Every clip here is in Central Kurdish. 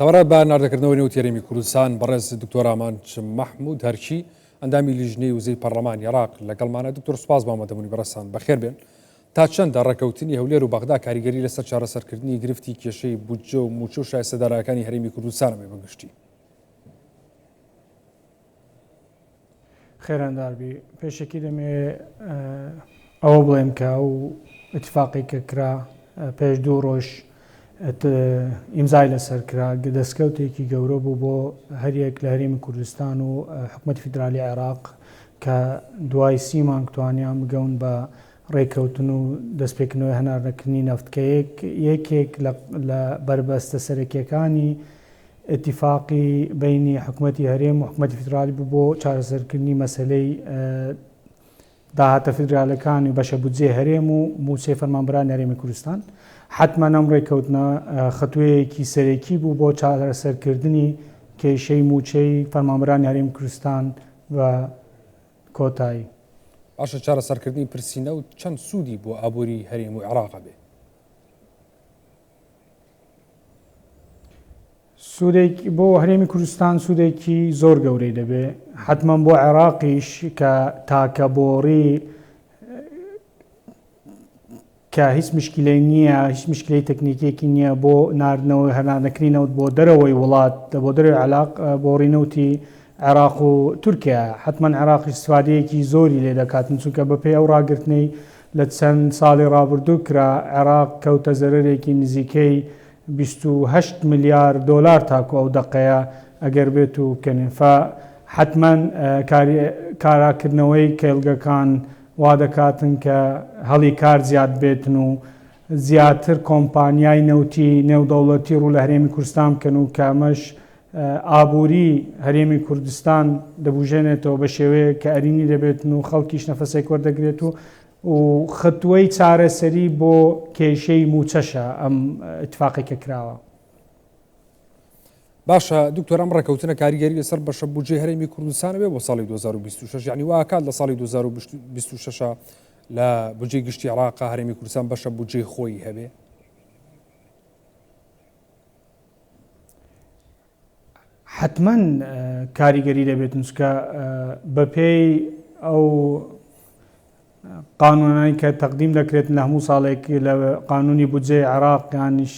سەبارەت بە ناردەکردنەوەی نەوتی هەرێمی کوردستان، بەڕێز دکتۆر ئامانج مەحمود هەرکی، ئەندامی لیژنەی وزەی پەرلەمانی عێراق لەگەڵمانە. دکتۆر سوپاس بۆ ئامادەبوونی بەڕێزتان، بەخێر بێن. تا چەندە ڕێککەوتنی هەولێر و بەغدا کاریگەری لەسەر چارەسەرکردنی گرفتی کێشەی بودجە و مووچە و شایستە دارایەکانی هەرێمی کوردستان هەبێ بە گشتی؟ خێران بی پێشەکی دەمەوێ ئەوە بڵێم کە ئەو ئیتفاقی کە کرا پێش دوو ڕۆژ ئیمزای لەسەر کرا دەستکەوتێکی گەورە بوو بۆ هەریەک لە هەرێمی کوردستان و حکومەتی فیدرالی عێراق کە دوای سی مانگ توانیان بگەون بە ڕێککەوتن و دەستپێکردنەوەی هەناردەکردنی نەفت کە یەکێک لە بەربەستە سەرەکیەکانی ئیتیفاقی بەینی حکومەتی هەرێم و حکومەتی فیدرالی بوو بۆ چارەسەرکردنی مەسەلەی داهاتە فیدرالەکان و بەشە بودجەی هەرێم و مووچەی فەرمانبەرانی هەرێمی کوردستان. حەتمەن ئەم ڕێککەوتنە خەتووەیەکی سەرەکی بوو بۆ چارەسەرکردنی کێشەی مووچەی فەرمانبەرانی هەرێمی کوردستان بە کۆتایی. باشە چارەسەرکردنی پرسی نەوت چەند سوودی بۆ ئابووری هەرێم و عێراق ئەبێ؟ سوودێک بۆ هەرێمی کوردستان سوودێکی زۆر گەورەی دەبێ حتمما بۆ عێراقیش کە تاکە بۆڕی کە هیچ مشکلەی نییە هیچ مشکلەی تەکنیکێکی نییە بۆ ناردنەوەی هەناردەکردنی نەوت بۆ دەرەوەی وڵات بۆ دەرەوەی عێراق بۆڕی نەوتی عێراق و تورکیا حتمما عێراقی استفادەیەکی زۆری لێ دەکاتن چونکە بەپێی ئەو ڕاگرتنەی لە چەند ساڵی ڕابردوو کرا، عێراق کەوتە زەرەرێکی نزیکەی 28 ملیار دۆلار تاکو ئەو دەقەیە ئەگەر بێت و بکەنین فە حەتمەن کاراکردنەوەی کێڵگەکان وا دەکاتن کە هەڵی کار زیاد بێتن و زیاتر کۆمپانیای نەوتی نێودەوڵەتی ڕوو لە هەرێمی کوردستان بکەن و کە ئەمەش ئابووری هەرێمی کوردستان دەبوژێنێتەوە بە شێوەیەک کە ئەرینی دەبێتن و خەڵکیش نەفەسێک وەردەگرێت و و ختوەی چارەسەری بۆ کێشەی مووچەشە ئەم ئیتفاقەی کە کراوە. باشە دکتۆر ئەم ڕێکەوتنە کاریگەری لەسەر بەشە بودجەی هەرێمی کوردستان بێ بۆ ساڵی 2026 یعنی واکات لە ساڵی 2026 لە بودجەی گشتی عێراق هەرێمی کوردستان بەشە بودجەی خۆی هەبێ؟ حەتمەن کاریگەری دەبێتن چکە بەپێی ئەو قانونانی کە تەقدیم دەکرێت لە هەموو ساڵێک لە قانونی بودجەی عێراق یانیش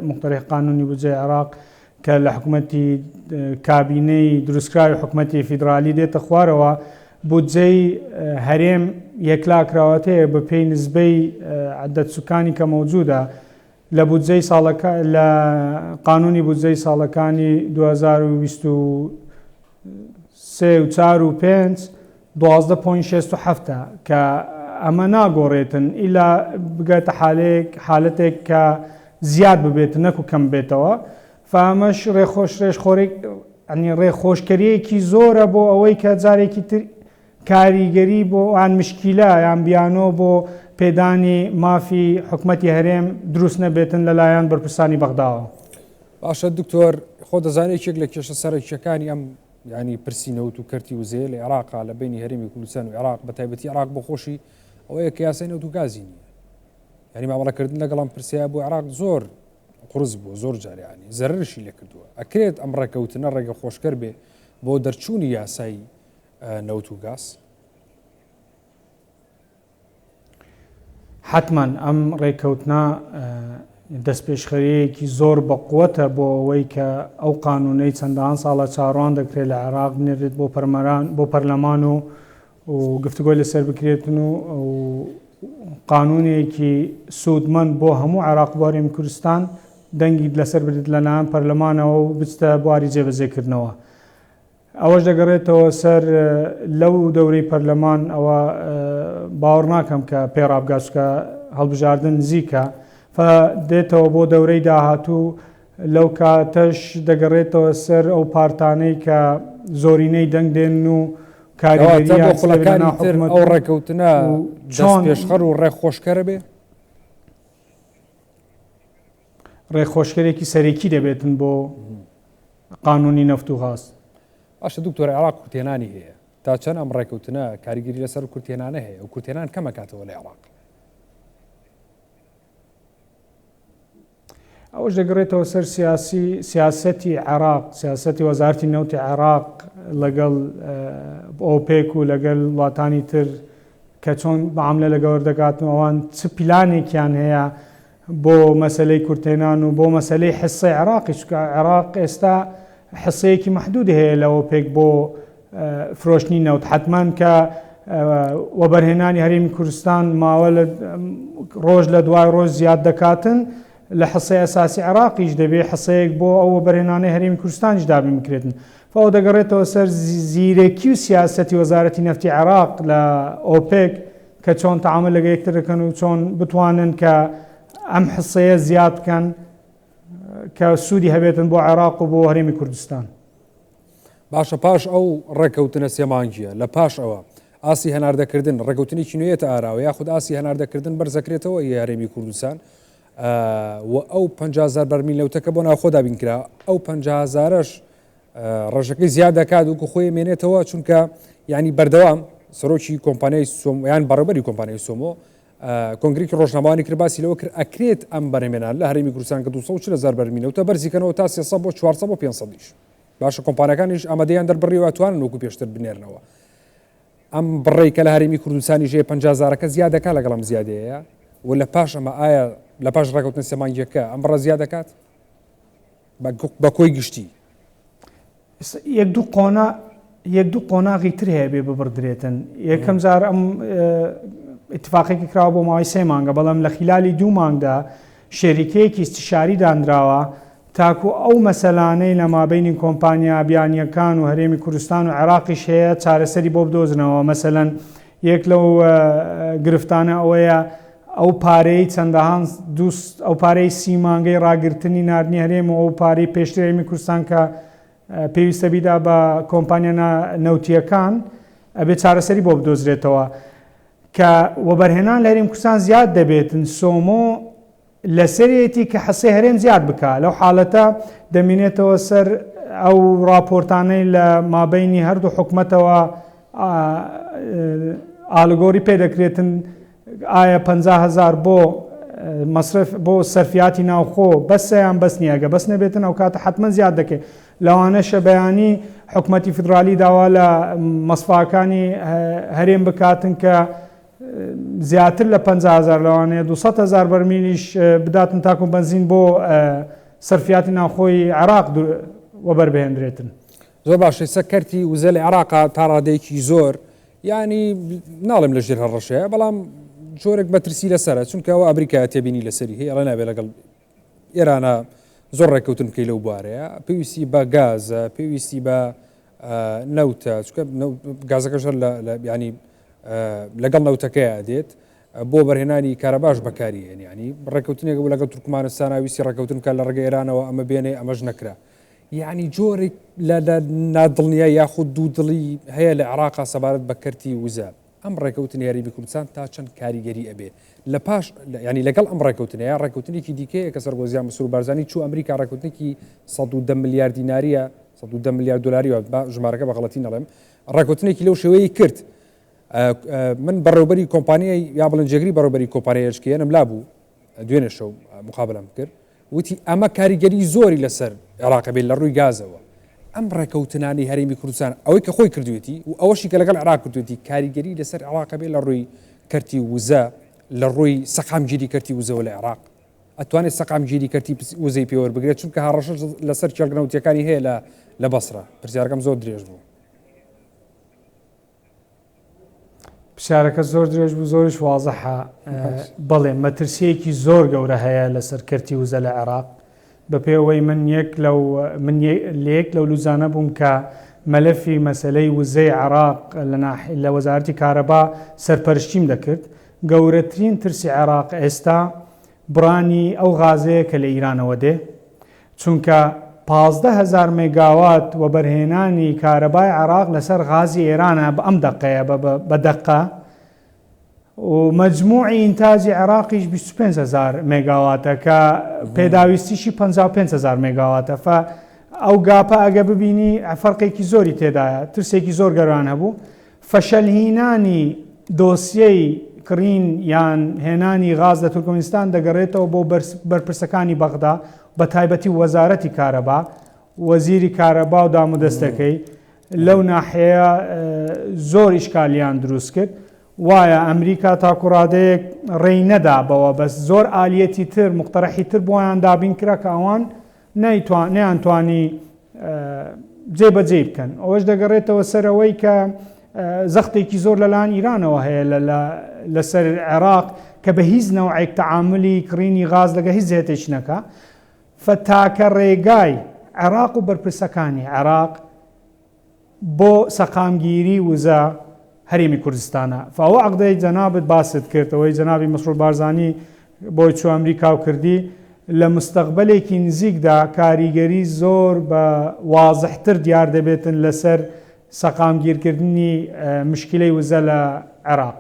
مقتەرح قانونی بودجەی عێراق کە لە حکوومەتی کابینەی دروستکراوی حکوومەتی فیدرالی دێتە خوارەوە بودجەی هەرێم یەکلاکراوەتەیە بە پێی نزبەی عدد سوکانی کە مەوجودە لە بودجەی ساڵەکە لە قانونی بودجەی ساڵەکانی 2023 و 4 و 5 12 point 67 کە ئەمە ناگۆڕێتن ئیلا بگاتە حالێک حالەتێک کە زیاد ببێت نەکو کەم بێتەوە فامەش ڕێخۆش ڕێژخۆرێک ئەنی ڕێخۆشکەریەکی زۆرە بۆ ئەوەی کە جارێکی تر کاریگەری بۆ یان مشکیلە یان بیانۆ بۆ پێدانی مافی حکومەتی هەرێم دروست نەبێتن لەلایەن بەرپرسانی بەغداوە. باشە دکتۆر خۆ دەزانێت یەکێک لە کێشە سەرەکیەکانی ئەم ینی پرسی نەوت و کەرتی وزەیە لە عێراقا لە بینی هەرێمی کوردستان و عێراق بە تایبەتی عێراق بۆ خۆشی ئەوەیە کە یاسای نەوت و گازی نییە ینی مامەڵەکردن لەگەڵ ئەم پرسەیە بۆ عێراق زۆر قورس بووە زۆر جاریانی زەررشی لێکردووە ئەکرێت ئەم ڕێکەوتنە ڕێگە خۆشکەر بێ بۆ دەرچوونی یاسای نەوت و گاز؟ حەتمەن ئەم ڕێککەوتنە دەستپێشخەرییەکی زۆر بەقوەتە بۆ ئەوەی کە ئەو قانونەی چەندان ساڵە چاڕوان دەکرێت لە عێراق بنێرێت بۆ پەرمەران بۆ پەرلەمان و و گفتوگۆی لەسەر بکرێتن و قانونێکی سوودمەند بۆ هەموو عێراق بۆ هەرێمی کوردستان دەنگی لەسەر بدرێت لەلایەن پەرلەمانەوە و بچتە بواری جێبەجێکردنەوە. ئەوەش دەگەڕێتەوە سەر لەو دەورەی پەرلەمان ئەوە باوەڕ ناکەم کە پێ ڕابگات چونکە هەڵبژاردن نزیکە فە دێتەوە بۆ دەورەی داهاتوو لەو کاتەش دەگەڕێتەوە سەر ئەو پارتانەی کە زۆرینەی دەنگ دێن و کاریگەرییان خولەکانی تر ئەو ڕێکەوتنە چۆن پێشخەر و ڕێکخۆشکەرە بێ ڕێکخۆشکەرێکی سەرەکی دەبێتن بۆ قانونی نەفت و غاز. باشە دکتۆر عێراق کورتهێنانی هەیە تا چەند ئەم ڕێکەوتنە کاریگەری لەسەر کورتهێنانە هەیە و کورتهێنان کەمەکاتەوە لە عێراق؟ ئەوەش دەگەڕێتەوە سەر سیاسی سیاسەتی عێراق، سیاسەتی وەزارەتی نەوتی عێراق لەگەڵ ئۆپێک و لەگەل وڵاتانی تر کە چۆن معاملە لەگەوەر دەکاتن و ئەوان چ پلانێکیان هەیە بۆ مەسەلەی کورتهێنان و بۆ مەسەلەی حسەی عێراقی چونکە عێراق ئێستا حسەیەکی مەحدودی هەیە لە ئۆپێک بۆ فرۆشتنی نەوت حەتمەن کە وەبەرهێنانی هەرێمی کوردستان ماوە لە ڕۆژ لە دوای ڕۆژ زیاد دەکاتن لە حسەی ئەساسی عێراقیش دەبێ حسەیەک بۆ ئەو وەبەرهێنانەی هەرێمی کوردستانیش دابین بکرێتن فەوە دەگەڕێتەوە سەر زیرەکی و سیاسەتی وەزارەتی نەفتی عێراق لە ئۆپێک کە چۆن تەعامول لەگە یەکتر دەکەن و چۆن بتوانن کە ئەم حسەیە زیاد بکەن کە سوودی هەبێتن بۆ عێراق و بۆ هەرێمی کوردستان. باشە پاش ئەو ڕێکەوتنە سێ مانگیە لە پاش ئەوە ئاستی هەناردەکردن ڕێکەوتنێکی نوێیەتە ئاراوە یاخود ئاستی هەناردەکردن بەرزەکرێتەوە ی هەرێمی کوردستان و ئەو 50 هزار بەرمیل نەوتەکە بۆ ناوخۆ دابین کرا ئەو 50 هزارەش ڕێژەکەی زیاد دەکات وکو خۆی مێنێتەوە چونکە ینی بەردەوام سەرۆکی کۆمپانیای سۆمۆ یان بەڕێوبەری کۆمپانیای سۆمۆ کۆنگرێکی ڕۆژنامەوانی کرد باسی لەوە کرد ئەکرێت ئەم بەرهەمێنان لە هەرێمی کوردستان کە 240 هزار بەرمیل نەوتە بەرزیکەنەوە تا 300 بۆ 400 بۆ 500 یش باشە کۆمپانیاکانیش ئامادەیان دەربڕیوە توانن وەکو پێشتر بنێرنەوە ئەم بڕێک کە لە هەرێمی کوردستانی ژێ 50 هزارەکە زیاد دەکات لەگەڵ ئەم زیادەیە و لە پاش ئەمە ئایا لە پاش ڕێکەوتن سێ مانگیەکە ئەم بڕە زیاد دەکات بە کۆی گشتی؟ یەک دوو قۆنا یەک دوو قۆناغی تر هەیە بێ ببڕدرێتن یەکەم جار ئەم اتفاقێکی کراوە بۆ ماوەی سێ مانگە بەڵام لە خلالی دوو مانگدا شەریکەیەکی استشاری دانراوە تاکو ئەو مەسەلانەی لە مابینی کۆمپانیا بیانیەکان و هەرێمی کوردستان و عێراقیش هەیە چارەسەری بۆ بدۆزنەوە مەسەلەن یەک لەو گرفتانە ئەوەیە ئەو پارەی چەندەهان دوو ئەو پارەی سی مانگەی ڕاگرتنی ناردنی هەرێم و ئەو پارەی پێشتر هەرێمی کوردستان کە پێویستە بیدا بە کۆمپانیا نەوتییەکان ئەبێ چارەسەری بۆ بدۆزرێتەوە کە وەبەرهێنان لە هەرێم کوردستان زیاد دەبێتن سۆمۆ لەسەرێتی کە حسەی هەرێم زیاد بکا لەو حالەتە دەمینێتەوە سەر ئەو ڕاپۆرتانەی لە مابەینی هەردوو حکومەتەوە ئالگۆری پێ دەکرێتن ئایا 50 هزار بۆ مەسرف بۆ سەرفیاتی ناوخۆ بەسە یان بەس نییە گە بەس نەبێتن ئەو کاتە حتمما زیاد دەکەین لەوانەشە بەیانی حکومەتی فیدرالی داوا لە مەسفاکانی هەرێم بکاتن کە زیاتر لە 50 هزار لەوانەیە 200 هزار بەرمیلیش بداتن تاکو بەنزین بۆ سەرفیاتی ناوخۆی عێراق وەبەربهێندرێتن. زۆر باشە ئێستا کەرتی وزە لە عێراقا تا ڕادەیەکی زۆر یانی ناڵێم لە ژێر هەڕەشەیە بەڵام جۆرێک مەترسی لەسەرە چونکە ئەوە ئەمریکا تێبینی لەسەری هەیە ئەڵێ نابێ لەگەڵ ئێرانە زۆر ڕێککەوتن بکەی لەو بوارەیە پێویستی بە گازە پێویستی بە نەوتە چکە گازەکەش هەر لە ینی لەگەڵ نەوتەکەی دێت بۆ بەرهێنانی کارەباش بەکاری ینی ڕێککەوتنێک بوو لەگەڵ تورکمانستان ویستی ڕێککەوتن بکات لە ڕێگە ئێرانەوە ئەمە بێنێ ئەمەش نەکرا یعنی جۆرێک لە نادڵنیای یاخود دوودڵی هەیە لە عێراقا سەبارەت بە کەرتی وزە ئەم ڕێکەوتنی هەرێمی کوردستان تا چەند کاریگەری ئەبێ لە پاش ینی لەگەڵ ئەم ڕێکەوتنەیە ڕێکەوتنێکی دیکەیە کە سەرۆک وەزیران مەسرور بارزانی چوو ئەمریکا ڕێکەوتنێکی 110 ملیار دیناریە 110 ملیار دلاری با ژمارەکە بە غەڵەتی نەڵێم ڕێکەوتنێکی لەو شێوەیە کرد من بەڕێوبەری کۆمپانیای یا بڵێن جێگری بەڕێوبەری کۆمپانیای HKN م لابوو دوێنێ شەو مقابلەم کرد وتی ئەمە کاریگەری زۆری لەسەر عێراق بێت لە ڕووی گازەوە. ئەم ڕێکەوتنانەی هەرێمی کوردستان ئەوەی کە خۆی کردوێتی و ئەوەشی کە لەگەڵ عێراق کردوێتی کاریگەری لەسەر عێراق بێت لە ڕووی کەرتی وزە لە ڕووی سەقامگیری کەرتی وزەوە لە عێراق ئەتوانێت سەقامگیری کەرتی وزەی پێوەربگرێت چونکە هەڕەشە لەسەر کێڵگە نەوتیەکانی هەیە لە لە بەسرە پرسیارەکەم زۆر درێژ بوو. پرسیارەکە زۆر درێژ بوو زۆریش وازحە بەڵێ مەترسیەکی زۆر گەورە هەیە لەسەر کەرتی وزە لە عێراق بە پێوەی من یەک لەو من لە یەک لەو لوزانە بووم کە مەلەفی مەسلەی وزەی عێراق لە لە وەزارەتی کارەبا سەرپەرشتیم دەکرد گەورەترین ترسی عێراق ئێستا بڕانی ئەو غازەیە کە لە ئیرانەوە دێ چونکە 15 هەزار مێگاوات وەبەرهێنانی کارەبای عێراق لەسەر غازی ئێرانە بە ئەم دەقەیە بە دەقە و مەجموعی ئینتاجی عێراقیش 25 هەزار مێگاواتە کە پێداویستیشی 55 هەزار مێگاواتە فە ئەو gap ە ئەگە ببینی فەرقێکی زۆری تێدایە ترسێکی زۆر گەران هەبوو فەشەلهینانی دۆسیەی. کڕین یان هێنانی غاز لە تورکمنستان دەگەڕێتەوە بۆ بەرپرسەکانی بەغدا بە تایبەتی وەزارەتی کارەبا، وەزیری کارەبا و دامودەستەکەی لەو ناحیەیە زۆر ئیشکالیان دروست کرد. وایە ئەمریکا تاکو ڕادەیەک ڕێی نەدا بەوە بەس زۆر ئالیەتی تر مقتەرەحی تر بۆیان دابین کرا کە ئەوان نەیانتوانی جێبەجێی بکەن. ئەوەش دەگەڕێتەوە سەر ئەوەی کە زەختێکی زۆر لەلایەن ئیرانەوە هەیە لەسەر عێراق کە بە هیچ نەوعێک تەعاملی کڕینی غاز لەگە هیچ جهتێک نەکا. فتاکە ڕێگای عێراق و بەرپرسەکانی عێراق بۆ سەقامگیری وزە هەرێمی کوردستانە. فە ئەو عەقدەی جەنابت باست کرد، ئەوەی جەنابی مەسرور بارزانی بۆی چوو ئەمریکا و کردی، لە مستەقبەلێکی نزیکدا کاریگەری زۆر بە وازحتر دیار دەبێتن لەسەر سەقامگیرکردنی مشکیلەی وزە لە عێراق.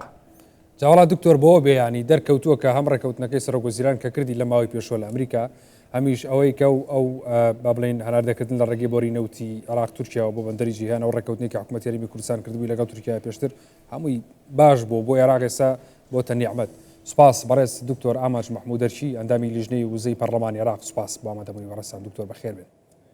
جا وەڵا دکتۆر بەوە بێ یانی دەرکەوتووە کە هەم ڕێکەوتنەکەی سەرۆک وەزیران کە کردی لە ماوەی پێشوە لە ئەمریکا هەمیش ئەوەی کە و ئەو با بڵێین هەناردەکردن لە ڕێگەی بۆری نەوتی عێراق تورکیاوە بۆ بەندەری جیهان ئەو ڕێکەوتنەی کە حکوومەتی هەرێمی کوردستان کردبووی لەگەڵ تورکیا پێشتر هەمووی باش بوو بۆ عێراق ئێستا بۆتە نیعمەت سوپاس بەڕێز دکتۆر ئامانج مەحموود دەرچی ئەندامی لیژنەی وزەی پەرلەمانی عێراق سوپاس بۆ ئامادەبوونی بەڕێزتان دکتۆر بەخێر بێن.